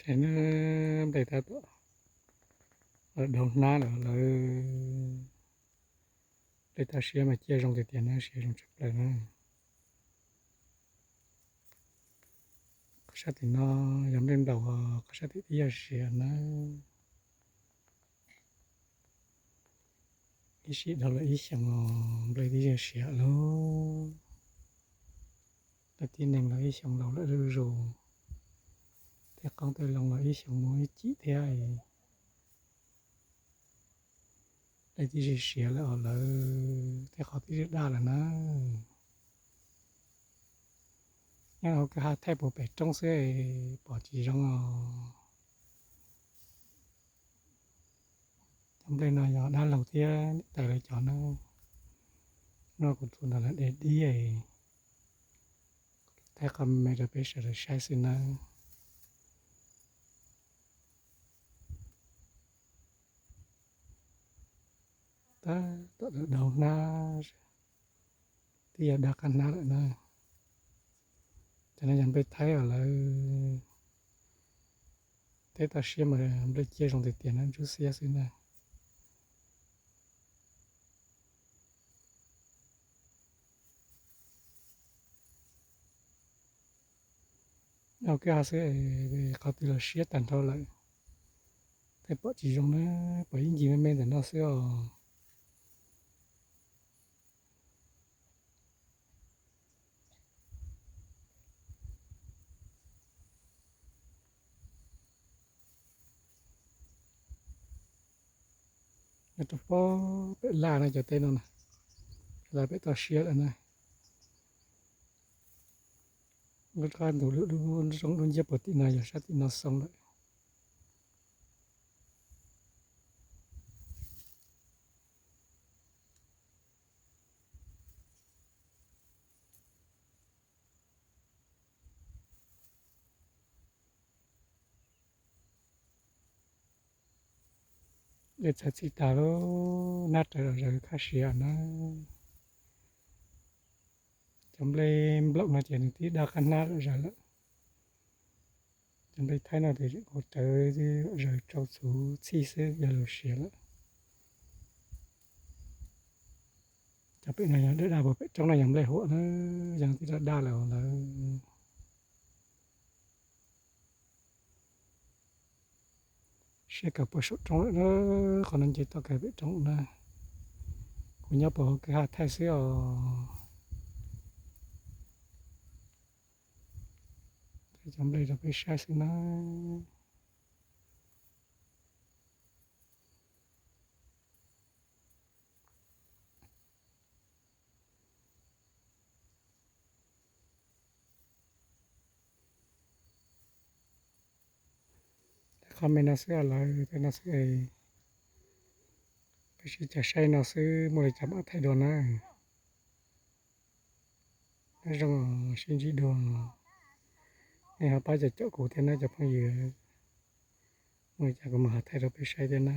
Nplej tab tom los daug hnab lawm lawv. Nplej toj siab mas ciaj zoo tiag tiag na, siav zoo tshaj plaws na. Qhov sab tim no yog nplej nplaum, qhov sab tim tib yog siav na. Ib sim dhau los ib xyoos os, nplej tib yog siav lawm. Nplej tib neeg los ib xyoos laus lawm zuj zus, tej qoob tej loo los ib xyoos mus ib cim thiab. Nplej tib yog siav lawm os lawv, tej qhov tib yog daj lawm na. Nyob hauv kwj ha thaij puag pem roob xwb pom tsis zoo os. Cov nplej no yog dab laug thiab niam tais lawv cov na. No kuv tus ntawd lawv de dib, thaij qhov me me rau peb sawv daws saib xwb nawb. Tab tom daug hnab, twb yog daj qab hnab lawm na. Cov no yog nplej thaib os lawv. Teb toj siab mas nplej ciaj zoo tiag tiag na, ntsuab xiab xwb na. Ua kwj ha xwb, qhov twg los siab tag nrho lawm. Tej pom tsis zoo na, pom ib ncig me me ntawm no xwb os. Nyob rau pem laj no cov teb no na, laj pem toj siab lawm na. Nqab ntus lub zoo lub nciab puag tim no yog sab tim no xoo lawm. Dej txhawv txhij tag lawm, hnab rawv los zaws khab siav na. Cov nplej nplaum no ces nws twb daj qab hnab los zaws lawm. Cov nplej thaib no ces ua rawv los zaws rau txhuv txhij xwb yog lus siav lawm. Cov pem no yog daj daj puag pem roob no yog nplej huam na, yog twb daj daj lawm lawv. Siab kawg puag saum roob lawm na, qhov no nce toj kawg pem roob na. Kuv nyob puag hauv kwj ha thaij xwb os. Thaij cov nplej rau peb saib xwb na. Qhov me no xwb lawv, tej no xwb. Peb sib cav saib no xwb, muaj li cas mam thaij dua na. Nyob zoo, sib ntsib dua. Nej ho pab caum caum kuv thiab na cov phooj ywg. Muaj li cas kuv mam ho thaij rau peb saib thiab na.